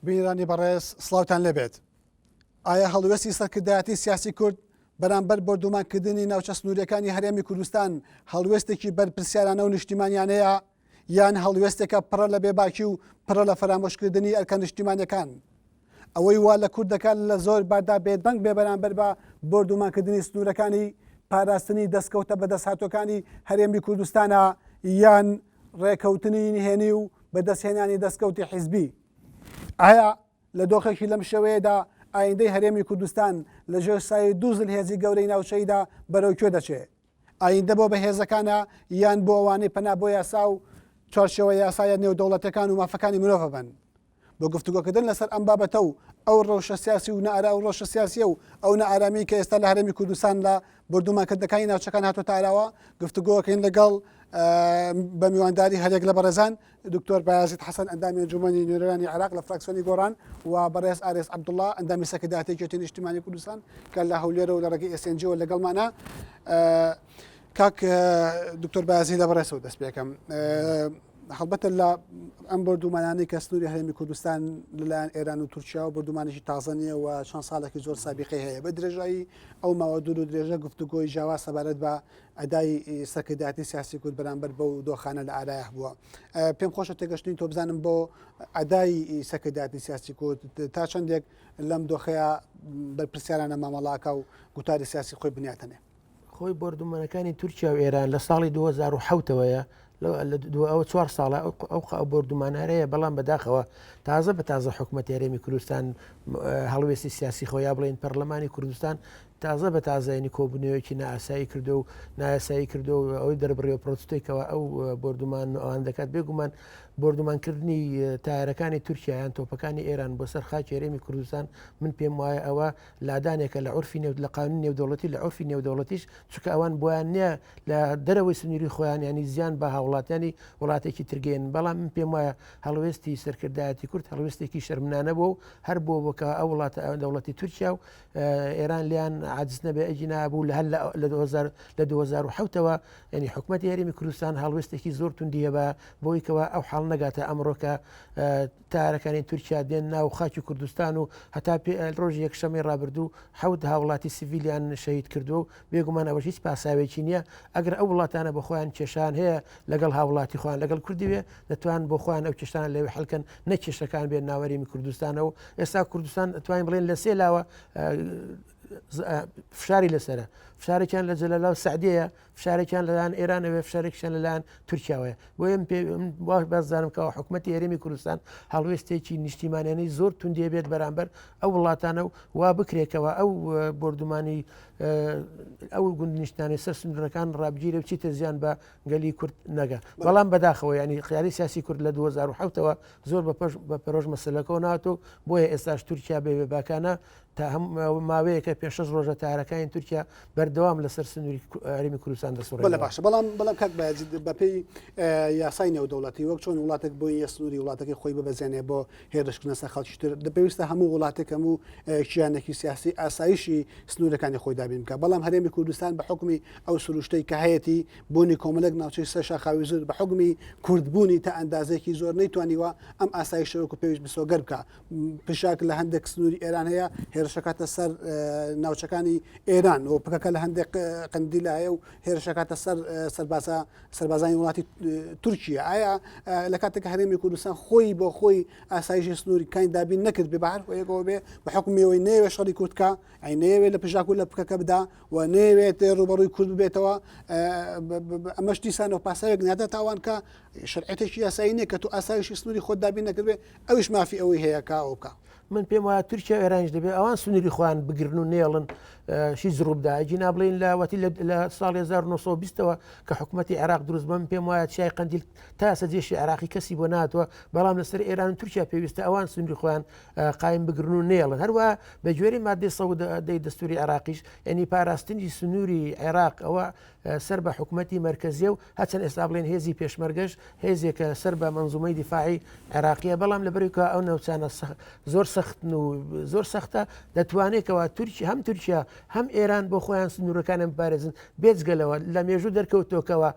بینەرانی بەڕێز سڵاوتان لێبێت. ئایا هەڵوێستی سەرکردایەتی سیاسی کورد بەرامبەر بۆردومانکردنی ناوچە سنووریەکانی هەرێمی کوردستان هەڵوێستێکی بەرپرسیارانە و نیشتیمانیانەیە یان هەڵوێستێکە پڕە لە بێباکی و پڕە لە فەرامۆشکردنی ئەرکە نیشتیمانیەکان؟ ئەوەی وا لە کورد دەکات لە زۆر باردا بێدەنگ بێ بەرامبەر بە بۆردومانکردنی سنوورەکانی، پاراستنی دەستکەوتە بەدەستهاتووەکانی هەرێمی کوردستانە یان ڕێکەوتنی نهێنی و بەدەستهێنانی دەستکەوتی حیزبی؟ ئایا لە دۆخێکی لەم شێوەیەدا ئایندەی هەرێمی کوردستان لە ژێر سایەی دوو زلهێزی گەورەی ناوچەییدا بەرەو کوێ دەچێ؟ ئایندە بۆ بەهێزەکانە یان بۆ ئەوانەی پەنا بۆ یاسا و چوارچێوە یاسایە نێودەوڵەتیەکان و مافەکانی مرۆڤ ئەبەن؟ بۆ گفتوگۆکردن لەسەر ئەم بابەتە و ئەو ڕەوشە سیاسی و نائارا و ڕەوشە سیاسیە و ئەو نائارامیەی کە ئێستا لە هەرێمی کوردستان لە بۆردومانکردنەکانی ناوچەکان هاتۆتە ئاراوە گفتوگۆکەین لەگەڵ بە میوانداری هەرێک لە بەڕێزان دکتۆر بایازید حەسەن ئەندامی ئەنجومەنی نوێنەرانی عێراق لە فراکسیۆنی گۆڕان و بەڕێز ئارێز عەبدوڵڵا ئەندامی سەرکردایەتی یەکێتی نیشتیمانی کوردستان کە لە هەولێرە و لە ڕێگەی ئێسێنجیەوە لەگەڵمانە. کاک دکتۆر بایازی لە بەڕێزەوە دەست پێکەم. هەڵبەتە لە ئەم بۆردومانانەی کە سنووری هەرێمی کوردستان لەلایەن ئێران و تورکیا و بۆردومانێکی تازە نییە و چەند ساڵێکی زۆر سابیقەی هەیە بە درێژایی ئەو ماوە دوور و درێژە گفتوگۆی جیاواز سەبارەت بە ئەدای سەرکردایەتی سیاسی کورد بەرامبەر بەو دۆخانە لە ئارایه بووە. پێم خۆشە تێگەشتنی تۆ بزانم بۆ ئەدای سەرکردایەتی سیاسی کورد تا چەندێک لەم دۆخەیە بەرپرسیارانە مامەڵاکە و گوتاری سیاسی خۆی بنیاتەنێ. خۆی بۆردومانەکانی تورکیا و ئێران لە ساڵی 2007ەوەیە ئەوە چوار ساڵە ئەو ئەو بۆردومان هەرەیە بەڵام بەداخەوە تازە بە تازە حکوومەت هەرێمی کوردستان هەڵوێستی سیاسی خۆیا بڵێن پەرلەمانی کوردستان تازە بە تازە یانی کۆبوونەوەیەکی نائاسایی کردو و نایاسایی کردو و ئەوەی دەربڕیەوە پرۆتستێکەوە ئەو بۆردومان و ئەوان دەکات بێگومان بۆردومانکردنی تایرەکانی تورکیا یان تۆپەکانی ئێران بۆ سەر خاکی هەرێمی کوردستان من پێم وایە ئەوە لادانێکە لە عورفی نێو لە قانونی نێودەوڵەتی لە عورفی نێودەوڵەتیش چونکە ئەوان بۆیان نییە لە دەرەوەی سنووری خۆیان ینی زیان بە هاوڵاتیانی وڵاتێکی ترگێن بەڵام من پێم وایە هەڵوێستی سەرکردایەتی کورد هەڵوێستێکی شەرمنانە بوو و هەر بۆ بۆکە ئەو وڵاتە دەوڵەتی تورکیا و ئێران لیان عاجز نەبێ ئەگینا بوو لە هەر لە 2000 لە 2007ەوە یعنی حکوومەتی هەرێمی کوردستان هەڵوێستێکی زۆر توندی هەبا بۆی کەوا ئەو حاڵ نەگاتە ئەمڕۆکە تارەکانی تورکیا دێن ناو خاکی کوردستان و هەتا پێ ڕۆژی یەکشەمەی ڕابردوو حەوت هاوڵاتی سیڤیلیان شەهید کردو و بێگومان ئەوەش هیچ پاساوێکی نییە ئەگەر ئەو وڵاتانە بە خۆیان کێشان هەیە لەگەڵ هاوڵاتی خۆیان لەگەڵ کوردی وێ دەتوان بۆ خۆیان ئەو کێشانە لەوێ حلکەن نە کێشەکان بێن ناوەرێمی کوردستانەوە ئێستا کوردستان توانین بڵێن لە سێ لاوە فشاری لەسرە فشارێکیان لە جەلەلا و سعدەیە فشارێکیان لەلایەن ئێرانەوە فشارێکیان لەلایەن تورکیاوەیە بۆ ئەم پێ باش بازانم کەەوە حکوومەتتی هەرێمی کوردستان هەڵوێستێکی نیشتیمانیانەی زۆر توندێ بێت بەرامبەر ئەو وڵاتانە و وا بکرێکەوە ئەو بردومانی ئەو گوندنیشتانی سەر سنوورەکان ڕابگیرە و چیتە زیان بە گەلی کورد نەگا بەڵام بەداخەوە ینی خیاری سیاسی کورد لە 2007ەوە زۆر بە پەش بە پەرۆش مەسلەکەەوە ناتۆ بۆیە ئێستاش تورکیا بێ بێباکانە تا هەم ماوەیەکە پێ شەش ڕۆژە تارەکانی تورکیا بەردەوام لەسەر سنووری هەرێمی کوردستان دەسوڕێنەوە. بەلێ باشە بەڵام بەڵام کاک بایەزید بەپێی یاسای نێودەوڵەتی وەک چۆن وڵاتێک بۆی نییە سنووری وڵاتەکەی خۆی ببەزێنێ بۆ هێرشکردنە سەر خەڵکی تر پێویستە هەموو وڵاتێک هەموو کیانێکی سیاسی ئاسایشی سنوورەکانی خۆی دابین بکات بەڵام هەرێمی کوردستان بە حوکمی ئەو سروشتەی کە هەیەتی بوونی کۆمەڵێک ناوچەی سەر شاخاوی زۆر بە حوکمی کوردبوونی تا ئەندازەیەکی زۆر نەیتوانیوە ئەم ئاسایشە وەکو پێویست مسۆگەر بکا. پژاک لە هەندێک سنووری ئێران هەیە هێرشەکاتە سەر ناوچەکانی ئێران و پکەکە لە هەندێک قندیلا هەیە و هێرشەکاتە سەر سەربازە سەربازانی وڵاتی تورکیا ئایا لە کاتێک هەرێمی کوردستان خۆی بۆ خۆی ئاسایشی سنووری کانی دابین نەکرد بێ بە هەر هۆیەکەوە بێ بە حکومیەوەی نەیەوێ شەڕی کوردکە ئەی نەیەوێت لە پژاک و لە پکەکە بدا و نەیەوێت ڕوبەڕووی کورد ببێتەوە ئەمەش دیسانەوە پاساوێک نادە تاوان کە شەرعێتێکی یاسایی نییە کە تۆ ئاسایشی سنووری خۆت دابین نەکردبێ ئەویش مافی ئەوەی هەیە کە ئەوە بکا. من پێم وایە تورکیا و ئێرانیش دەبێت ئەوان سنووری خۆیان بگرن و نێڵن هیچ ڕووبدا ئەگینا بڵێین لە وەتی لە ساڵی 1920ەوە کە حکوومەتی عێراق دروست بم پێم وایە چیای قەندیل تا ئێستا جێشی عێراقی کەسی بۆ ناتوە بەڵام لەسەر ئێران و تورکیا پێویستە ئەوان سنووری خۆیان قایم بگرن و نێڵن هەروە بە گوێرەی مادەی 110 دەستوری عێراقیش یعنی پاراستنی سنووری عێراق ئەوە سەر بە حکومەتی مەرکەزیە و هەرچەند ئێستا بڵێن هێزی پێشمەرگەش هێزێکە سەر بە مەنزومەی دیفاعی عێراقیە بەڵام لەبەرئەوەی کە ئەو ناوچانە زۆر سەختن و زۆر سەختە دەتوانێتەوە تورکی هەم تورکیا هەم ئێران بۆ خۆیان سنوورەکانیان بپارێزن بێجگەلەوە لە مێژوو دەرکەوتۆکەوە.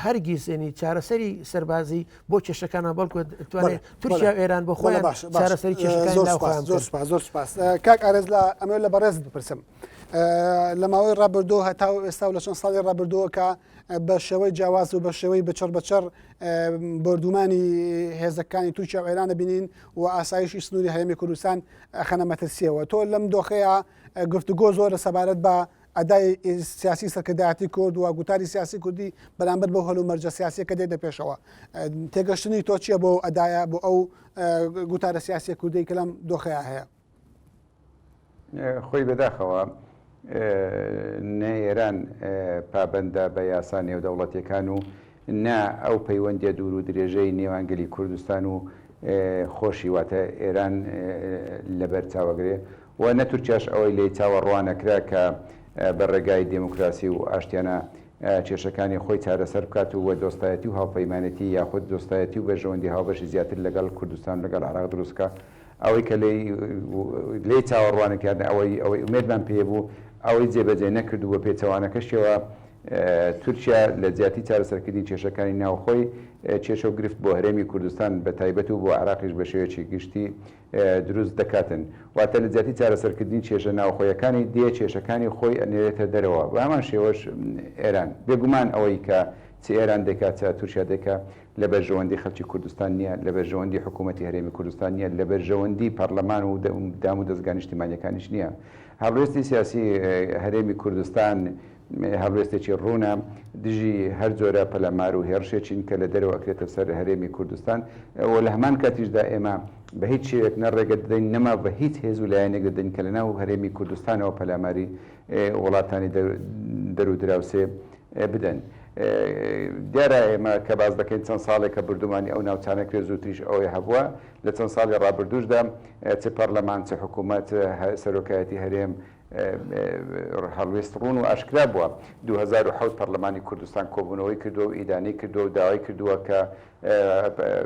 هەرگیز ینی چارەسەری سەربازی بۆ کێشەکانە بەڵکو توانێت تورکیا و ئێران بۆ خۆیان باش چارەسەری کێشەکانی زۆر سپاس زۆر سپاس زۆر سپاس کاک ئارێز لە ئەمەوێت لە بەڕێزت بپرسم لە ماوەی ڕابردوو هەتا و ئێستا و لە چەند ساڵی ڕابردووە کە بە شێوەی جیاواز و بە شێوەی بچڕ بەچڕ بۆردومانی هێزەکانی تورکیا و ئێرانە بینین و ئاسایشی سنووری هەرێمی کوردستان خەنە مەترسیەوە تۆ لەم دۆخەیە گفتوگۆ زۆرە سەبارەت بە ئەدای سیاسی سەرکردایەتی کورد و گوتاری سیاسی کوردی بەرامبەر بەو هەلومەرجە سیاسیە کە دێتە پێشەوە تێگەشتنی تۆ چییە بۆ ئەدایە بۆ ئەو گوتارە سیاسیە کوردی کە لەم دۆخەیە هەیە؟ خۆی بەداخەوە نە ئێران پابەندە بە یاسا نێودەوڵەتیەکان و نە ئەو پەیوەندیە دوور و درێژەی نێوان گەلی کوردستان و خۆشی واتە ئێران لەبەر چاوەگرێ و نە تورکیاش ئەوەی لێی چاوەڕوانەکرا کە بە ڕێگای دێموکراسی و ئاشتیانە کێشەکانی خۆی چارەسەر بکات و دۆستایەتی و هاوپەیمانێتی یاخود دۆستایەتی و بەرژەوەندی هاوبەشی زیاتر لەگەڵ کوردستان و لەگەڵ عێراق دروست بکا. ئەوەی کە لێی لێی چاوەڕوانەکرا ئەوەی ئەوەی ئومێدمان پێی بوو ئەوەی جێبەجێ نەکرد و بە پێچەوانەکەشیەوە تورکیا لە جیاتی چارەسەرکردنی کێشەکانی ناوخۆی کێشە و گرفت بۆ هەرێمی کوردستان بە تایبەت و بۆ عێراقیش بە شێوەیەکی گشتی دروست دەکاتن. واتە لە جیاتی چارەسەرکردنی کێشە ناوخۆیەکانی دێ کێشەکانی خۆی ئەنێرێتە دەرەوە. بە هەمان شێوەش ئێران. بێگومان ئەوەی کە چ ئێران دەیکا چ تورکیا دەیکا لە بەرژەوەندی خەلکی کوردستان نییە، لە بەرژەوەندی حکوومەتی هەرێمی کوردستان نییە، لە بەرژەوەندی پەڕلەمان و دام و دەزگا نیشتیمانییەکانیش نییە. هەڵوێستی سیاسی هەرێمی کوردستان هەڵوێستێکی ڕوونە، دژی هەر جۆرە پەلامار و هێڕشێکین کە لە دەرەوە ئەکرێتە سەر هەرێمی کوردستان و لە هەمان کاتیشدا ئێمە بە هیچ شێوەیەک نە ڕێگە دەدەین نە ماف بە هیچ هێز و لایەنێک دەدەین کە لە ناو هەرێمی کوردستانەوە پەلاماری وڵاتانی دەر و دراوسێ بدەن. دیارە ئێمە کە باس دەکەین چەند ساڵێکە بوردومانی ئەو ناوچانە کرێ زووتریش ئەوەی هەبووە لە چەند ساڵی ڕابردووشدا چ پەڕلەمان چ حکوومەت سەرۆکایەتی هەرێم هەڵوێست ڕوون و ئاشکرا بووە. 2007 پەڕلەمانی کوردستان کۆبوونەوەی کردووە و ئیدانەی کردووە و داوای کردووە کە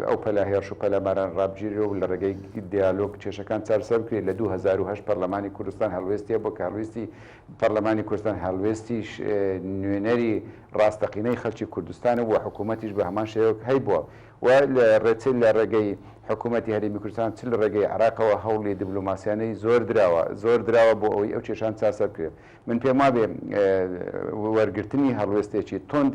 ئەو پەلا هێرش و پەلاماران ڕابگیرێ و لە ڕێگەی دیالۆگ کێشەکان چارەسەر بکرێت. لە 2008 پەڕلەمانی کوردستان هەڵوێستی هەبووە کە هەڵوێستی پەڕلەمانی کوردستان هەڵوێستی نوێنەری ڕاستەقینەی خەڵکی کوردستانە و حکوومەتیش بە هەمان شێوە هەیبووە و چ لە ڕێگەی حکوومەتی هەرێمی کوردستان چ لە ڕێگەی عێراقەوە هەوڵی دیبلۆماسیانەی زۆر دراوە زۆر دراوە بۆ ئەوەی ئەو کێشان چارسەر بکرێت. من پێم وابێ وەرگرتنی هەڵوێستێکی توند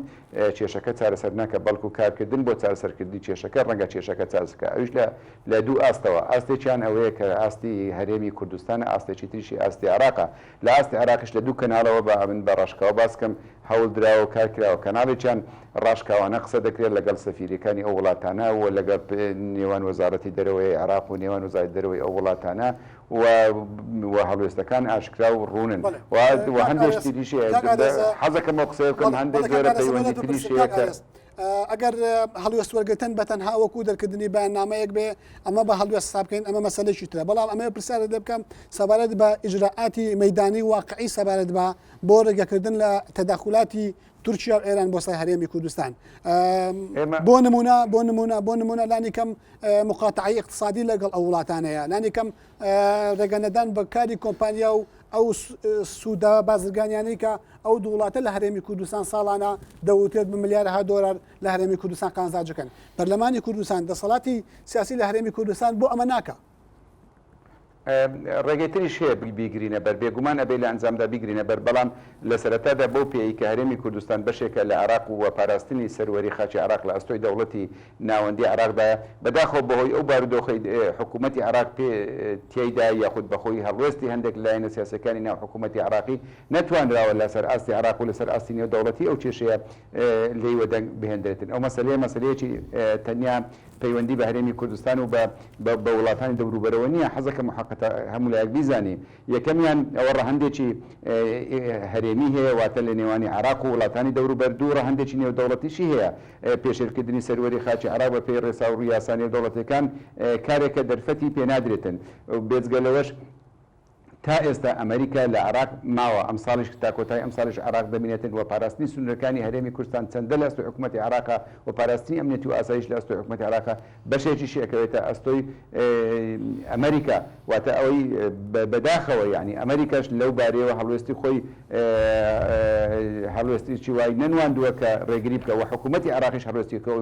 کێشەکە چارەسەر ناکە بەڵکو کارکردن بۆ چارەسەرکردنی کێشەکە ڕەنگە کێشەکە چارەسەر ئەویش لە لە دوو ئاستەوە ئاستێکیان ئەوەیە کە ئاستی هەرێمی کوردستانە ئاستێکی تریشی ئاستی عێراقە لە ئاستی عێراقیش لە دوو کەناڵەوە با ئەمن بە ڕاشکاو باس کەم هەوڵ دراوە و کار کراوە کەناڵێکیان ڕاشکاوانە قسە دەکرێت لەگەڵ سەفیرەکانی ئەو وڵاتانە و لەگەڵ نێوان وەزاڕەتی دەرەوەی عێراق و نێوان وەزارەتی دەرەوەی ئەو وڵاتانە و و هەڵوێستەکان ئاشکرا و ڕوونن بەڵێ و و کاک هەندێک ئارێز شتی تریش هەیە کاک ئارێز حەزەکەم ئەو قسەیە بکەم بەڵێ هەندێک بەڵێ کاک جۆرە ئارێز ئەمەوێت پەیوەندی تریش بپرسم هەیە کاک کە ئارێز ئەگەر هەڵوێست وەرگرتن بە تەنها وەکو دەرکردنی بەیاننامەیەک بێ ئەمە بە هەڵوێست حساب بکەین ئەمە مەسەلەیەکی ترە بەڵام ئەمەوێت پرسیارت لێ بکەم سەبارەت بە ئیجرائاتی مەیدانی واقعی سەبارەت بە بۆ ڕێگەکردن لە تەداخولاتی تورکیا و ئێران بۆ سەر هەرێمی کوردستان ئێمە بۆ نمونە بۆ نمونە بۆ نمونە لانی کەم مقاتعی اقتصادی لەگەڵ ئەو وڵاتانەیە لانی کەم ڕێگەنەدان بە کاری کۆمپانیا و ئەو سوودە بازرگانیانەی کە ئەو دوو وڵاتە لە هەرێمی کوردستان ساڵانە دەوترێت بە ملیارەها دۆلار لە هەرێمی کوردستان قازانجەکەن. پەرلەمانی کوردستان، دەسەڵاتی سیاسی لە هەرێمی کوردستان بۆ ئەمە ناکا. ڕێگەی تریش هەیە بیگرینە بەر، بێگومان ئەبێ لە ئەنجامدا بیگرینە بەر، بەڵام لە سەرەتادا بەو پێیەی کە هەرێمی کوردستان بەشێکە لە عێراق و پاراستنی سەروەری خاکی عێراق لە ئەستۆی دەوڵەتی ناوەندی عێراقدایە، بەداخەوە بەهۆی ئەو بارودۆخەی حکوومەتی عێراق پێ تیایدا یاخود بەهۆی هەڵوێستی هەندێک لایەنە سیاسیەکانی ناو حکوومەتی عێراقی نەتوانراوە لەسەر ئاستی عێراق و لەسەر ئاستی نێودەوڵەتی ئەو کێشەیە لێی وەدەنگ بهێندرێتن. ئەو مەسەلەیە مەسەلەیەکی تەنیا پەیوەندی بە هەرێمی کوردستان و بە بە وڵاتانی دەوروبەرەوە نییە، حەزەکەم حەقتە هەموو لایەک بیزانی. یەکەمیان ئەوە ڕەهەندێکی هەرێمی هەیە واتە لە نێوانی عێراق و وڵاتانی دەوروبەر، دوو ڕەهەندێکی نێودەوڵەتیشی هەیە، پێشێلکردنی سەروەری خاکی عێراق بە پێی ڕێسا و یاسا نێودەوڵەتیەکان کارێکە دەرفەتی پێنادرێتن، بێجگە لەوەش. تا ئێستا ئەمریکا لە عێراق ماوە، ئەمساڵیش تا کۆتایی ئەمساڵیش عێراق دەمینێتن و پاراستنی سنوورەکانی هەرێمی کوردستان چەندە لە ئەستۆی حکوومەتی عێراقە و پاراستنی ئەمنیەتی و ئاسایش لە ئەستۆی حکوومەتی عێراقە، بەشێکیشی ئەکەوێتە ئەستۆی ئەمریکا، واتە ئەوەی بەداخەوە یانی ئەمریکاش لەو بارەیەوە هەڵوێستی خۆی هەڵوێستێکی وای نەنواندووە کە ڕێگری بکا و حکوومەتی عێراقیش هەڵوێستی خۆی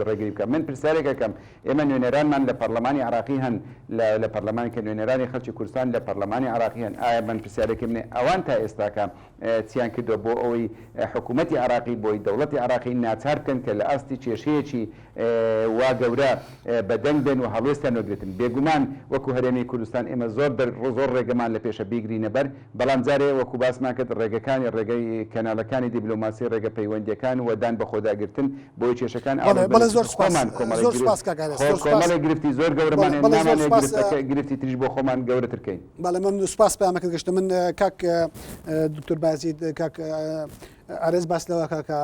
ڕێگری بکا. من پرسیارێک ئەکەم ئێمە نوێنەرانمان لە پەڕلەمانی عێراقی هەن، لە لە پەڕلەمان کە نوێنەرانی خەڵکی کوردستان لە پەڕلەمانی عێراقی هەن، ئایا من پرسیارێکی منێ ئەوان تا ئێستاکە چیان کردوە بۆ ئەوەی حکوومەتی عێراقی بۆی دەوڵەتی عێراقی ناچار بکەن کە لە ئاستی کێشەیەکی وا گەورە بە دەنگ بێن و هەڵوێستیان وەرگرتن؟ بێگومان وەکوو هەرێمی کوردستان ئێمە زۆر دەر زۆر ڕێگەمان لە پێشە بیگرینە بەر، بەڵام جارێ وەکوو باسمان کرد ڕێگەکانی ڕێگەی کەنالەکانی دیبلۆماسی ڕێگە پەیوەندیەکان و دان بەخۆداگرتن بۆی کێشەکان بەڵێ ئاڵۆز بەڵێ بن زۆر سوپاس خۆمان کۆمەڵێک زۆر گرفت سوپاس کاک ئارێز خۆ زۆر سوپاس کۆمەڵێک گرفتی زۆر گەورەمان بەڵێ هەیە بەڵێ زۆر نامانەوێ سوپاس گرفتەکە گرفتی تریش بۆ خۆمان گەورەتر کەین. بەڵێ مەمنون سوپاس پەیامەکەت گەشتە من کاک دکتۆر بازید کاک ئارێز باس لەوە کە کە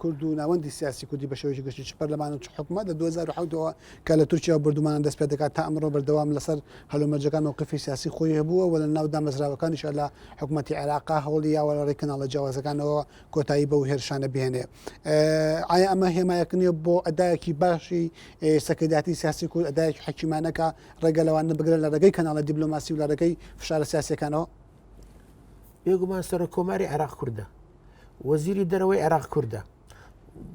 کورد و ناوەندی سیاسی کوردی بە شێوەیەکی گشتی چ پەرلەمان و چ حکومەت لە 2007ەوە کە لە تورکیا بردومانان دەست پێ دەکات تا ئەمڕۆ بەردەوام لەسەر هەلومەرجەکان مەوقفی سیاسی خۆی هەبووە و لە ناو دامەزراوەکانیشە لە حکومەتی عێراقا هەوڵی یاوە لە ڕێی کەناڵە جیاوازەکانەوە کۆتایی بەو هێرشانە بهێنێ. ئایا ئەمە هێمایەک نییە بۆ ئەدایەکی باشی سەرکردایەتی سیاسی کورد، ئەدایەکی حەکیمانە کە ڕێگە لەوانە بگرن لە ڕێگەی کەناڵە دیبلۆماسی و لە ڕێگەی فشارە سیاسیەکانەوە؟ بێگومان سەرۆک کۆماری عێراق کوردە، وەزیری دەرەوەی عێراق کوردە.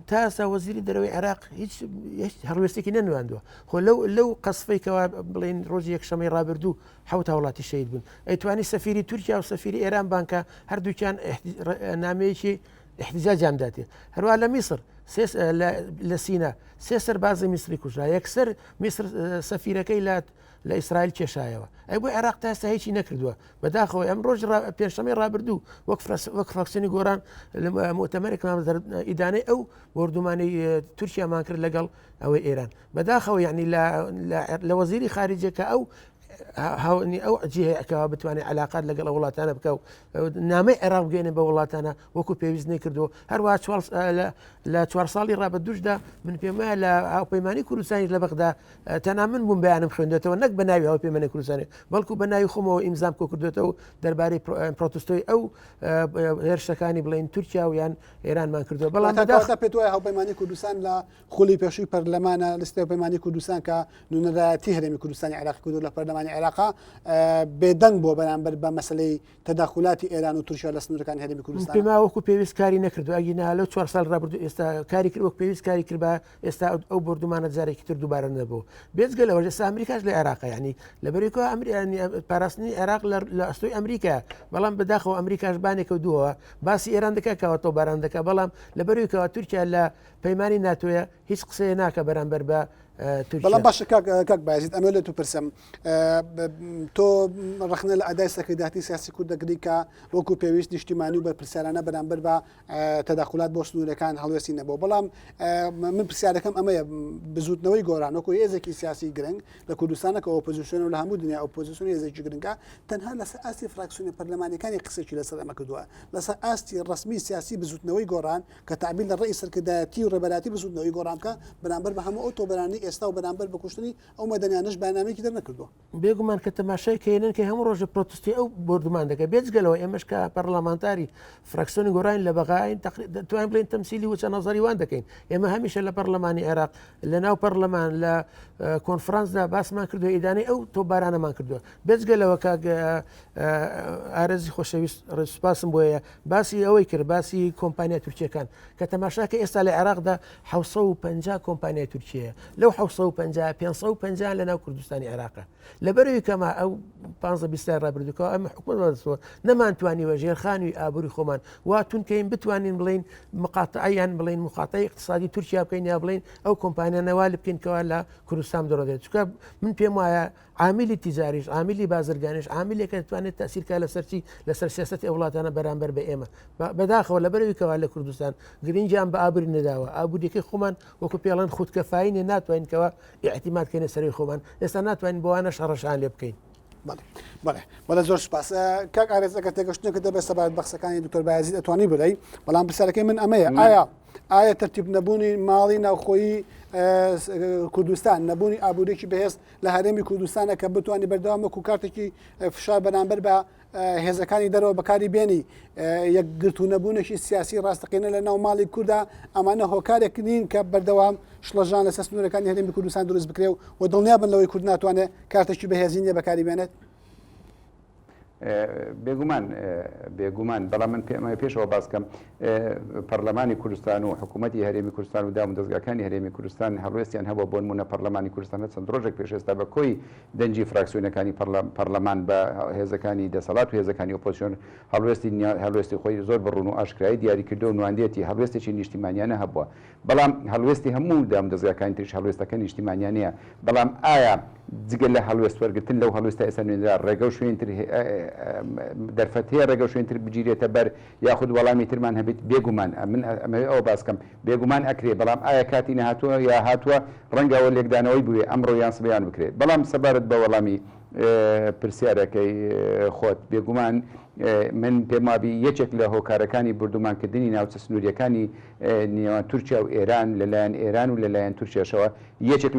تا ئێستا وەزیری دەرەوەی عێراق هیچ هەڵوێستێکی نەنواندووە خۆ لەو لەو قەسفەی کەوا بڵێن ڕۆژی یەکشەمەی ڕابردوو حەوت هاوڵاتی شەهید بوون ئەیتوانی سەفیری تورکیا و سەفیری ئێران بانکە هەردووکیان نامەیەکی احتجاجیان داتێ هەروە لە میسر لە سینا سێ سەربازی میسری کوژرا یەکسەر میسر سەفیرەکەی لە لە ئیسرائیل کێشایەوە ئەی بۆ عێراق تا ئێستا هیچی نەکردووە بەداخەوە ئەم ڕۆژ پێنجشەمەی ڕابردوو وەک وەک فراکسیۆنی گۆران مؤتەمەرێکمان ئیدانەی ئەو بۆردومانی تورکیامان کرد لەگەڵ ئەوەی ئێران بەداخەوە یعنی لە وەزیری خارجەکە ئەو هاونی ئەو جێەکەەوە بتوانێت علااقات لەگەڵ وڵاتانە بکە و نامەی عێراق بگەێنێ بە وڵاتانە وەکو پێویست نەکردو هەروە لە چوار ساڵی ڕابردوشدا من پێم وایە لە هاوپەیمانی کوردستانی لە بەغدا تەنها من بووم بەیانم خوێندێتەوە نەک بە ناوی هاوپەیمانی کوردستانی بەڵکو بە ناوی خۆمەوە ئیمزام کۆ کردوێتەوە دەربارەی پرۆتستۆی ئەو هێرشەکانی بڵین تورکیا و یان ئێرانمان کردووە بەڵام بەداخە پێت وایە هاوپەیمانی کوردستان لە خولی پێشووی پەرلەمانە لستی هاوپەیمانی کوردستان کە نوێنەرایەتی هەرێمی کوردستانی عێراق کردو لە پەرلەمانی عێراق بێدەنگ بووە بەرامبەر بە مەسلەی تەداخولاتی ئێران و تورکیا لە سنوورەکانی هەرێمی کوردستان. پێم وایە وەکو پێویست کاری نەکردو ئەگینا لەو چوار ساڵ ڕابردوو ئێستا کاری کرد وەک پێویست کاری کردبا ئێستا ئەو بۆردومانە جارێکی تر دووبارە نەبوو بێجگە لەوەش ئێستا ئەمریکاش لە عێراقە یعنی لەبەرێکەوە ئەمریانی پاراستنی عێراق لە ئەستۆی ئەمریکا بەڵام بەداخەوە ئەمریکاش بانێکە دووەوە باسی ئێران دەکات کەەوە تۆباران دەکات بەڵام لەبەرویکەوە تورکیا لە پەیمانی ناتۆیە هیچ قسەیە ناکە بەرامبەر بە تورکیا. بەڵام باشە کاک کاک بایزید ئەمە لە تو پرسم تۆ ڕەخنە لە ئەدای سەرکردایەتی سیاسی کورد دەگری کە وەکو پێویست نیشتیمانی و بەرپرسیارانە بەرامبەر بە تەداخولات بۆ سنوورەکان هەڵوێستی نەبوو بەڵام من پرسیارەکەم ئەمەیە بزوتنەوەی گۆران وەکو هێزێکی سیاسی گرنگ لە کوردستانە کە ئۆپۆزیسیۆن و لە هەموو دنیا ئۆپۆزیسیۆن هێزێکی گرنگە تەنها لەسەر ئاستی فراکسیۆنە پەرلەمانیەکانی قسێکی لەسەر ئەمە کردووە لەسەر ئاستی ڕسمی سیاسی بزوتنەوەی گۆڕان کە تەعبیر لە ڕەئی سەرکردایەتی و ڕێبەرایەتی بزووتنەوەی گۆڕان بکا، بەرامبەر بە هەموو ئەو تۆپبارانەی ئێستا و بەرامبەر بە کوشتنی ئەو مەدەنیانەش بەیاننامەیەکی دەرنەکردووە. بێگومان کە تەماشای کەینن کە هەموو ڕۆژێ پرۆتستی ئەو بۆردومان دەکە بێجگە لەوە ئێمەش کە پەرلەمانتاری فراکسیۆنی گۆڕانین لە بەغاین دەتوانین بڵێین تەمسیلی وچە نەزەری وان دەکەین ئێمە هەمیشە لە پەرلەمانی عێراق لە ناو پەرلەمان لە کۆنفرانسدا باسمان کردو ئیدانەی ئەو تۆپبارانەمان کردووە بێجگە لەوە کاک ئارەزی خۆشەویست سوپاسم بۆیە باسی ئەوەی کرد باسی کۆمپانیا تورکیەکان کە تەماشاکە ئێستا لە عێراقدا 650 کۆمپانیای تورکیەیە لەو 650 550 لە ناو کوردستانی عێراقە لەبەرەوەی کەما ئەو 15 سای ڕابردووکەوە ئەمە حکومەت بەدەستەوە نەمانتوانیوە ژێرخانی ئابووری خۆمان وا تونکەین بتوانین بڵین مقاتعیان بڵین مقاتعی اقتصادی تورکیا بکەین یا بڵین ئەو کۆمپانیا نەوا بکەین کەوا لە کوردستان دەڕۆێت چکە من پێم وایە عامیلی تیجاریش، عامیلی بازرگانیش، عامیلێکە دەتوانێت تەئسیر کا لەسەر چی؟ لەسەر سیاسەتی ئەو وڵاتانە بەرامبەر بە ئێمە. بەداخەوە لەبەرئەوی کەوا لە کوردستان گرنگیان بە ئابووری نەداوە، ئابووریەکەی خۆمان وەکو پێڵێن خودکەفایی نیە، ناتوانین کەوا ئیعتیماد کەینە سەرەوی خۆمان، ئێستا ناتوانین بەوانەش هەڕەشەیان لێ بکەین. بەڵێ بەڵێ بەڵێ زۆر سوپاس کاک ئارێز ئەگەر تێگەشتنێکت دەبێت سەبارەت بە قسەکانی دکتۆر بایەزید ئەتوانی بڵێی بەڵام پرسیارەکەی من ئەمەیە ئایا ئایا تەرتیب نەبوونی ماڵی ناوخۆیی کوردستان، نەبوونی ئابووریی بەهێز لە هەرێمی کوردستانە کە بتوانانی بەردەوام وەکو کارتێکی فشار بەرامبەر بە هێزەکانی دەرەوە بەکاری بێنی یەکگرتوو نەبوونێکی سیاسی ڕاستەقینە لە ناو ماڵی کووردا ئەمانە هۆکارێک نین کە بەردەوام شڵەژان لەسەر سنوورەکانی هەرێمی کوردستان دروست بکرێ و دڵنیابن لەوەی کورد ناتوانێت کارتێکی بەهێزی نییە بەکاری بێنێت. بێگومان بێگومان بەڵام من پێمەوێ پێشەوە باس کەم پەرلەمانی کوردستان و حکوومەتی هەرێمی کوردستان و دام و دەزگاکانی هەرێمی کوردستان هەڵوێستیان هەبووە بۆ نموونە پەرلەمانی کوردستان هەر چەند ڕۆژێک پێش ئێستا بە کۆی دەنگی فراکسیۆنەکانی پەرلەمان بە هێزەکانی دەسەڵات و هێزەکانی ئۆپۆزسیۆن هەڵوێستی هەڵوێستی خۆی زۆر بە ڕوون و ئاشکرایی دیاری کردووە و نواندیەتی هەڵوێستێکی نیشتیمانیانە هەبووە بەڵام هەڵوێستی هەموو دامودەزگاکانی تریش هەڵوێستەکە نیشتیمانیانەیە، بەڵام ئایا جگە لە هەڵوێست وەرگرتن لەو هەڵوێستە ئێستا نوێنرا ڕێگە و شوێنی تر دەرفەت هەیە ڕێگە و شوێنی تر بگیرێتە بەر یاخود وەڵامی ترمان هەبێت؟ بێگومان من ئەمەوێ ئەوە باس کەم بێگومان ئەکرێ بەڵام ئایا کاتی نەهاتووە یا هاتووە ڕەنگە ئەوە لێکدانەوەی بوێ ئەمڕۆ یان سبەیان بکرێت بەڵام سەبارەت بە وەڵامی پرسیارەکەی خۆت بێگومان من پێم وابی یەکێک لە هۆکارەکانی بوردومانکردنی ناوچە سنوورییەکانی نێوان تورکیا و ئێران لە لایەن ئێران و لە لایەن تورکیاشەوە یەکێک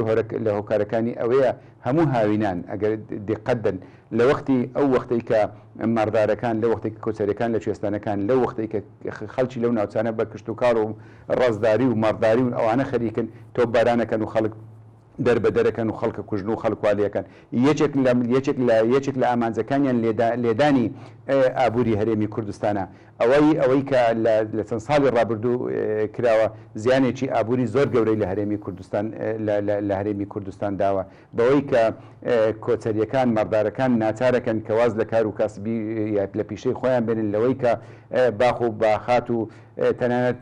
لە هۆکارەکانی ئەوەیە هەموو هاوینان ئەگەر دیقەت دەن لە وەختی ئەو وەختەی کە مەڕدارەکان لە وەختێک کۆچەرەکان لە کوێستانەکان لەو وەختەی کە خەڵکی لەو ناوچانە بە کشتوکاڵ و ڕەزداری و مەڕداری و ئەوانە خەریکن تۆپبارانەکەن و خەڵک دەربەدەرەکەن و خەڵک ئەکوژن و خەڵک وا لێکەن یەکێک لە یەکێک لە یەکێک لە ئامانجەکانیان لێدا لێدانی ئابووری هەرێمی کوردستانە ئەوەی ئەوەی کە لە لە چەند ساڵی ڕابردوو کراوە زیانێکی ئابووری زۆر گەورەی لە هەرێمی کوردستان لە لە لە هەرێمی کوردستان داوە بەوەی کە کۆچەریەکان مەڕدارەکان ناچارەکەن کە واز لە کار و کاسبی یا لە پیشەی خۆیان بێنن لەوەی کە باخ و باخات و تەنانەت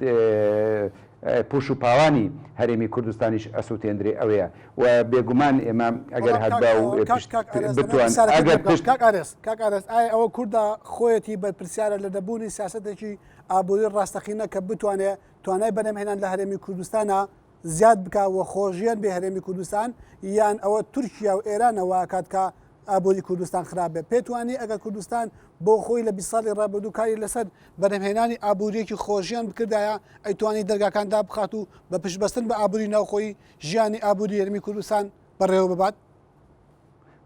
پوش و پاوانی هەرێمی کوردستانیش ئەسوتێندرێ ئەوەیە و بێگومان ئێمە ئەگەر بەڵام کاک هەتبا و کاک پشت کاک ئارێز دەمەوێت بتوان پرسیارەکەت ئەگەر لێ بکەم پشت کاک ئارێز کاک ئارێز ئایا ئەوە کوردە خۆیەتی بەرپرسیارە لە نەبوونی سیاسەتێکی ئابووری ڕاستەقینە کە بتوانێ توانای بەرهەمهێنان لە هەرێمی کوردستانا زیاد بکا و خۆژیان بێ هەرێمی کوردستان یان ئەوە تورکیا و ئێرانە وا ئەکات کە ئابووری کوردستان خراپ بێت پێت وانیە ئەگەر کوردستان بۆ خۆی لە 20 ساڵی ڕابردوو کاری لەسەر بەرهەمهێنانی ئابووریەکی خۆژیان بکردایە ئەیتوانی دەرگاکان دابخات و بە پشتبەستن بە ئابووری ناوخۆیی ژیانی ئابووری هەرێمی کوردستان بەڕێوە ببات؟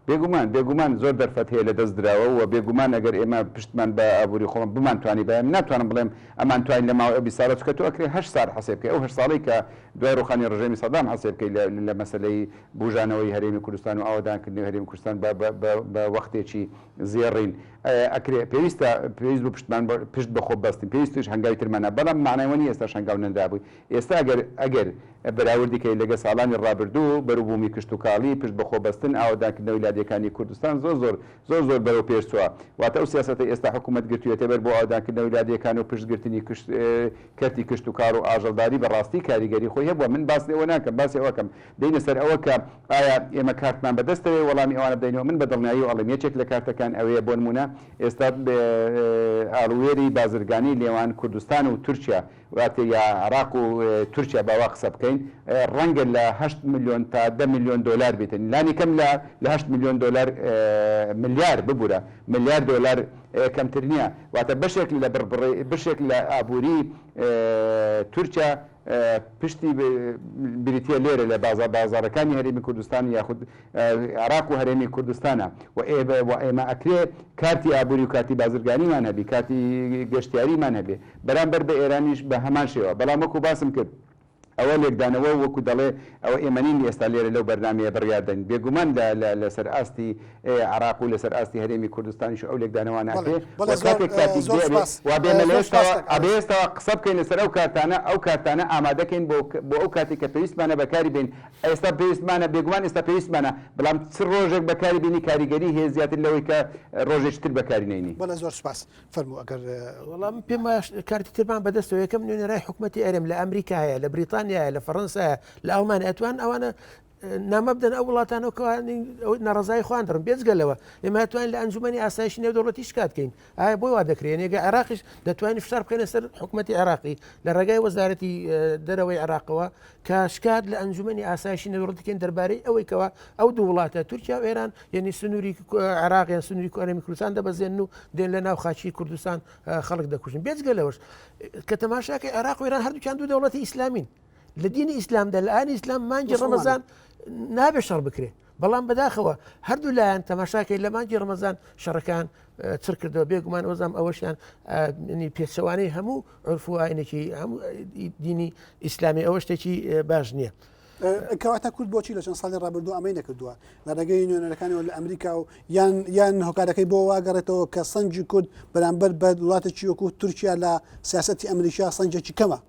بێگومان، بێگومان زۆر دەرفەت هەیە لە دەست دراوە و بێگومان ئەگەر ئێمە پشتمان بە ئابووری خۆمان بمانتوانیبایە، من ناتوانم بڵێم ئەمانتوانی لە ماوەی ئەو 20 ساڵە، چونکە تۆ ئەکرێ هەشت ساڵ حەسێب بکەی، ئەو هەشت ساڵەی کە دوای ڕووخانی ڕژێمی سەدام حەسێب بکەی لە لە مەسەلەی بووژانەوەی هەرێمی کوردستان و ئاوەدانکردنەوەی هەرێمی کوردستان بە بە بە بە وەختێکی زێڕین ئەکرێ پێویستە پێویست بوو پشتمان بە پشت بە خۆ ببەستین، پێویستیش هەنگاوی ترمان نا، بەڵام مەعنای ئەوە نییە ئێستاش هەنگاو نەنرابووی، ئێستا ئەگەر ئەگەر بەراوردی کەی لەگە ساڵانی ڕابردوو، بەروبوومی کشتوکاڵی، پشت بەخۆ بەستن، ئاوەدانکردنەوەی لادێکانی کوردستان زۆر زۆر زۆر زۆر بەرەو پێش چووە. واتە ئەو سیاسەتەی ئێستا حکوومەت گرتوویەتە بەر بۆ ئاوەدانکردنەوەی لادێکان و پشتگرتنی کشت کەرتی کشتوکاڵ و ئاژەڵداری بە ڕاستی کاریگەری خۆی هەبووە. من باس لەوە ناکەم، باسی ئەوە کەم دێینە سەر ئەوە کە ئایا ئێمە کارتمان بە دەستەوەیە وەڵامی ئەوانە بدەینەوە؟ من بە دڵنیاییەوە ئەڵێم یەکێک لە کارتەکان ئەوەیە بۆ نموونە ئێستا ئاڵووێری بازرگانی نێوان کوردستان و تورکیا واتە یا عێراق و تورکیا با وا قسە بکەین ڕەنگە لە هەشت ملیۆن تا دە ملیۆن دۆلار بێتن لانی کەم لە لە هەشت ملیۆن دۆلار ملیار ببورە ملیار دۆلار کەمتر نییە واتە بەشێک لە بڕبڕەی بەشێک لە ئابووری تورکیا پشتی بریتییە لێرە لە بازاڕەکانی هەرێمی کوردستان یاخود عێراق و هەرێمی کوردستانە و ئێمە ئەکرێ کارتی ئابووری و کارتی بازرگانیمان هەبی کارتی گەشتیاریمان هەبێ بەرامبەر بە ئێرانیش بە هەمان شێوە بەڵام وەکو باسم کرد ئەوە لێکدانەوە وەکو دەڵێ ئەوە ئێمە نین ئێستا لێرە لەو بەرنامەیە بڕیار دەین بێگومان لە لەسەر ئاستی عێراق و لەسەر ئاستی هەرێمی کوردستانیش ئەو لێکدانەوانە ئەکرێ و کاتێک کاتی دێ وا بێمە لە ئێستاوە ئەبێ ئێستاوە قسە بکەین لەسەر ئەو کارتانە ئەو کارتانە ئامادەکەین بۆ بۆ ئەو کاتێک کە پێویستمانە بەکاری بێین ئێستا پێویستمانە بێگومان ئێستا پێویستمانە بەڵام چ ڕۆژێک بەکاری بینی کاریگەری هەیە زیاتر لەوەی کە ڕۆژێکی تر بەکاری نەینی. بەڵێ زۆر سوپاس فەرموو ئەگەر. وەڵا من پێم وایە کارتی ترمان بەدەستەوە یەکەم نوێنەرای حکومەتی هەرێم لە ئەمریکا هەیە لە بریتانیا هەیە لە فەڕەنسا هەیە لە ئەڵمانیا ئەتوان ئەوانە نامە بدەن ئەو وڵاتانەوە کە ناڕەزایی خۆیان دەڕن بێجگە لەوە ئێمە توانین لە ئەنجومەنی ئاسایشی نێودەوڵەتی شکات کەین ئایا بۆی وا دەکرێن یەگە عێراقیش دەتوانین فشار بخەینە سەر حکوومەتتی عێراقی لە ڕێگای وەزارەتی دەرەوەی عێراقەوە کە شکات لە ئەنجومەنی ئاسایشی نێودەوڵەتی کەین دەربارەی ئەوەی کەەوە ئەو دوو وڵاتە تورکیا و ئێران یعنی سنووری عێراق یان سنووری هەرێمی کوردستان دەبەزێن و دێن لە ناو خاچی کوردستان خەڵک دەکوژن بێجگە لەوەش کە تەماشاکە عێراق و ئێران هەردووکیان دوو دەوڵەتی ئیسلامین. لە دینی ئیسلامدا لە ئانی ئیسلام مانگی ڕەمەزان نابێ شەڕ بکرێ بەڵام بەداخەوە هەردوو لایەن تەماشاکەی لە مانگی ڕەمەزان شەڕەکان چڕ کردەوە بێگومان ئەوزام ئەوەشیان پێچەوانەی هەموو عرف و ئاینێکی هەموو دینی ئیسلامی ئەوە شتێکی باش نییە. کەواتە کورد بۆچی لە چەند ساڵی ڕابردوو ئەمەی نەکردووە لە ڕێگەی نوێنەرەکانەوە لە ئەمریکا و یان یان هۆکارەکەی بۆ واگەڕێتەوە کە سەنگی کورد بەرامبەر بە وڵاتێکی وەکو تورکیا لە سیاستی ئەمریکا سەنگێکی کەمە.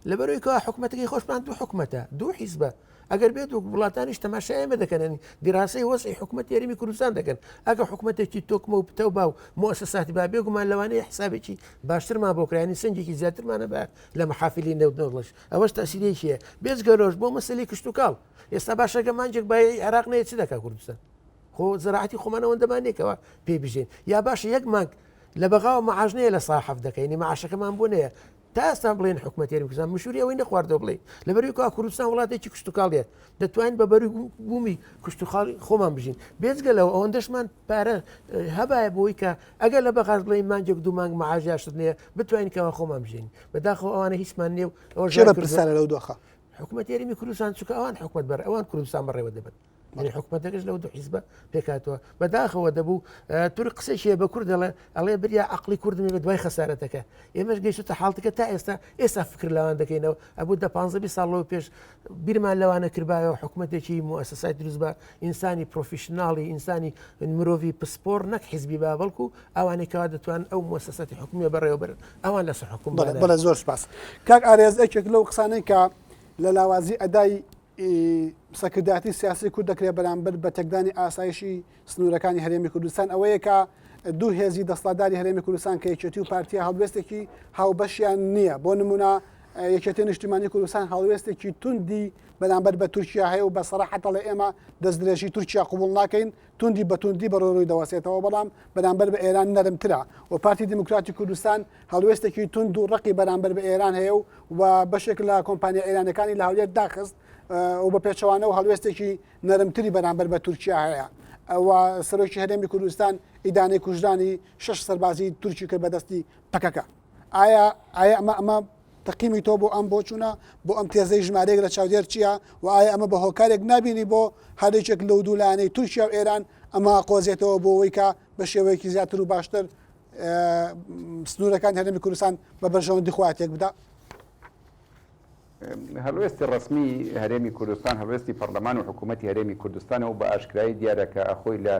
لەبەرەوەی کەوا حکومەتەکەی خۆشمان دوو حکومەتە دوو حیزبە ئەگەر بێت و وڵاتانیش تەماشای ئێمە دەکەن دیراسەی وەزعی حکومەت هەرێمی کوردستان دەکەن ئەگە حکومەتێکی تۆکمە و پتەو با و موسساتی با بێگومان لەوانەیە حسابێکی باشترمان بۆ کرانی سنگێکی زیاترمانە بە لە محافلی نێودەوڵەتیش ئەوەش تەسیرێکی هەیە بێجگەلۆش بۆ مەسەلی کشتتوکاڵ ئێستا باشەکە مانجێک بای عێراق نەیە چ دەکا کوردستان خۆ زراعەتی خۆمان ئەوەندەمان نییە پێی بژین یا باشە یەک مانگ لە بەغاوە معاش نەیە لە سا حەفدەکەینی معاشەکەمان بۆ نەیە تا ئێستا بڵێن حکومەتی هەرێمی کوردستان مشوری ئەوەی نەخواردەوە بڵێ لەبەروی کوا کوردستان وڵاتێکی کشتتوکاڵیە دەتوانین بە بەروی بوومی کشتتوخاڵی خۆمان بژین بێجگە لەوە ئەوەندەشمان پارە هەبایە بۆی کە ئەگەر لە بەغاش بڵێن مانگێک دوو مانگ معاش یاشت نییە بتوانین کەوا خۆمان بژین بەداخەوە ئەوانە هیچمان نییە و ئەوە ژێرە پرسیارە لەو دۆخە حکومەتی هەرێمی کوردستان چونکە ئەوان حکومەت بەر ئەوان کوردستان بەڕێوە دەبن یعنی حکومەتەکەش لەو دوو حیزبە پێکهاتووە بەداخەوە دەبوو تورک قسەی بە کورد دەڵێ ئەڵێ بریا عقلی کوردمی بە دوای خەسارەتەکە ئێمەش گەیشتە حاڵتەکە تا ئێستا ئێستا فکر لەوان دەکەینەوە ئەبوو دە 15 ساڵەوە پێش بیرمان لەوانە کردبایەوە حکوومەتێکی موسسای دروست بە ئینسانی professional ی ئینسانی مرۆڤی پسپۆر نەک حیزبی با بەڵکو ئەوانەی کەوا دەتوان ئەو موسساتی حکومیە بەڕێوەبەرن ئەوان لەسەر حکوم بەڵێ زۆر سپاس کاک ئارێز یەکێک لەو قسانەی کە لە لاوازی ئەدای سەرکردایەتی سیاسی کورد دەکرێت بەرامبەر بە تێکدانی ئاسایشی سنوورەکانی هەرێمی کوردستان ئەوەیە کە دوو هێزی دەسڵاتداری هەرێمی کوردستان کە یەکێتی و پارتیا هەڵوێستێکی هاوبەشیان نییە بۆ نمونە یەکێتی نیشتیمانی کوردستان هەڵوێستێکی توندی بەرامبەر بە تورکیا هەیە و بە سەراحەت دەڵێ ئێمە دەستدرێژی تورکیا قبوڵ ناکەین توندی بە توندی بەڕۆڕووی دەوەسێتەوە بەڵام بەرامبەر بە ئێران نەرمترە و پارتی دیموکراتی کوردستان هەڵوێستێکی توند و ڕقی بەرامبەر بە ئێران هەیە و و بەشێک لە کۆمپانیا ئێرانەکانی لە هەولێر داخست و بە پێچەوانە و هەڵوێستێکی نەرمتری بەرامبەر بە تورکیا هەیە و سەرۆکی هەرێمی کوردستان ئیدانەی کوژرانی شش سەربازی تورکی کرد بەدەستی پەکەکە ئایا ئایا ئەمە ئەمە تەقیمی تۆ بۆ ئەم بۆچوونە بۆ ئەم تێزەی ژمارەیەک لە چاودێر چییە و ئایا ئەمە بە هۆکارێک نابینی بۆ هەرێکێک لەو دوو لایەنەی تورکیا و ئێران ئەمە قۆزێتەوە بۆ ئەوەی کە بە شێوەیەکی زیاتر و باشتر سنوورەکانی هەرێمی کوردستان بە بەرژەوەندی خۆیان تێک بدا؟ هەڵوێستی ڕەسمی هەرێمی کوردستان، هەڵوێستی پەڕلەمان و حکوومەتی هەرێمی کوردستانە و بە ئاشکرایی دیارە کە خۆی لە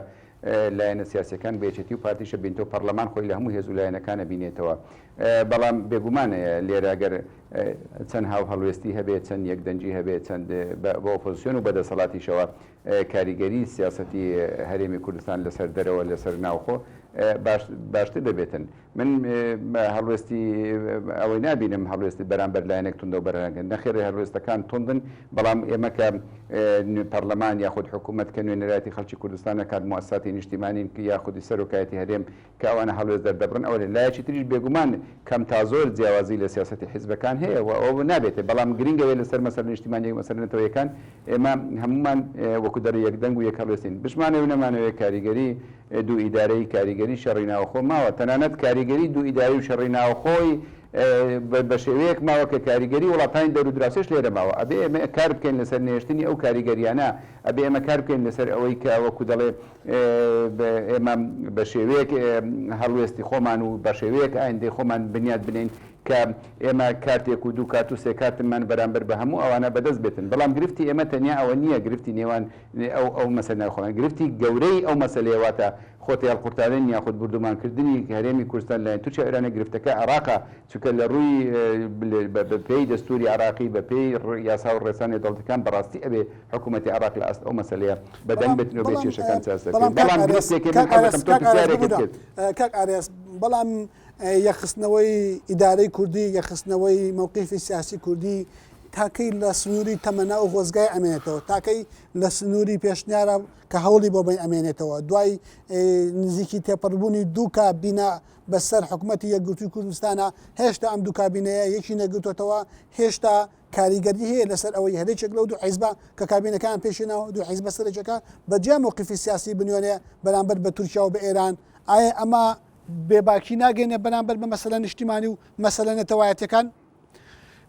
لایەنە سیاسیەکان بە یەکێتی و پارتیشە بینتەوە پەڕلەمان خۆی لە هەموو هێز و لایەنەکانە بینێتەوە بەڵام بێگومان لێرە گەر چەند هاو هەڵوێستی هەبێ چەند یەکدەنگی هەبێ چەند بە ئۆپۆزسیۆن و بە دەسەڵاتیشەوە کاریگەری سیاسەتی هەرێمی کوردستان لەسەر دەرەوە لەسەر ناوخۆ باشتر دەبێتن. من هەڵوێستی ئەوەی نابینم هەڵوێستی بەرامبەر لایەنێک توندە و بەرهەنگن نەخێر هەڵوێستەکان توندن بەڵام ئێمە کە پەرلەمان یاخود حکوومەت کە نوێنەرایەتی خەڵکی کوردستان نەکات موسساتی نیشتیمانین یاخودی سەرۆکایەتی هەرێم کە ئەوانە هەڵوێست دەردەبڕن ئەوە لایەکی تریش بێگومان کەم تا زۆر جیاوازی لە سیاسەتی حیزبەکان هەیە و ئەوە نابێتێ بەڵام گرنگ ئەوەیە لەسەر مەسەلە نیشتیمانیەک مەسەلە نەتەوەیەکان ئێمە هەموومان وەکو دەڵێ یەک دەنگ و یەک هەڵوێستین بشمانەوێ و نەمانەوێ کاریگەری دوو ئیدارەیی کاریگەری شەڕی ناوخۆ ماوە تەنانەت کاریگەری دوو ئیدارەی و شەڕی ناوخۆی بە شێوەیەک ماوە کە کاریگەری وڵاتانی دەور و دراوسێش لێرە ماوە ئەبێ ئێمە کار بکەین لەسەر نەهێشتنی ئەو کاریگەریانە ئەبێ ئێمە کار بکەین لەسەر ئەوەی کە وەکو دەڵێ ئێمە بە شێوەیەک هەڵوێستی خۆمان و بە شێوەیەک ئایندەی خۆمان بنیات بنێین کە ئێمە کارتێک و دوو کارت و سێ کارتمان بەرامبەر بە هەموو ئەوانە بەدەست بێتن بەڵام گرفتی ئێمە تەنیا ئەوە نییە گرفتی نێوان ئەو ئەو مەسەلە ناوخۆمان گرفتی گەورەی ئەو مەسەلەیە واتە خۆ تێهەڵقورتاندن یاخود بوردومانکردنی هەرێمی کوردستان لەلایەن تورکیا و ئێرانە گرفتەکە عێراقە چونکە لە ڕووی بە پێی دەستووری عێراقی بە پێی یاسا و ڕێسا نێودەوڵەتیەکان بەڕاستی ئەبێ حکوومەتی عێراق لە ئاست ئەو مەسەلەیە بەدەنگ بێتن و بێ کێشەکان چارەسەر بکرێن بەڵام گرفتێک هەیە من حەز دەکەم تۆ پرسیارێکت کرد. کاک ئارێز بەڵام یەکخستنەوەی ئیدارەی کوردی، یەکخستنەوەی مەوقیفی سیاسی کوردی تاکەی لە سنووری تەمەنا و خۆزگای ئەمێنێتەوە، تاکەی لە سنووری پێشنیارە کە هەوڵی بۆ بەین ئەمێنێتەوە. دوای نزیکی تێپەڕبوونی دوو کابینە بەسەر حکومەتی یەکگرتووی کوردستانا، هێشتا ئەم دوو کابینەیە یەکی نەگرتووەتەوە، هێشتا کاریگەری هەیە لەسەر ئەوەی هەرێکێک لەو دوو حیزبە کە کابینەکەیان پێکهێناوە، دوو حیزبە سەرەکیەکە بە جیا مەوقیفی سیاسی بنوێنێ بەرامبەر بە تورکیا و بە ئێران، ئایا ئەمە بێباکی ناگەینێ بەرامبەر بە مەسەلە نیشتیمانی و مەسەلە نەتەوایەتیەکان؟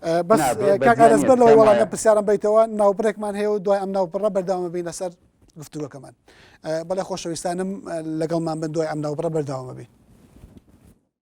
بەس کاک ئارەز بەر لەوەی وەڵام لەم پرسیارم بیتەوە ناوبڕێکمان هەیە و دوای ئەم ناوبڕە بەردەوامە بین لەسەر گفتوگۆکەمان. بەڵێ خۆشەویستانم لەگەڵمان بن دوای ئەم ناوبڕە بەردەوامە بین.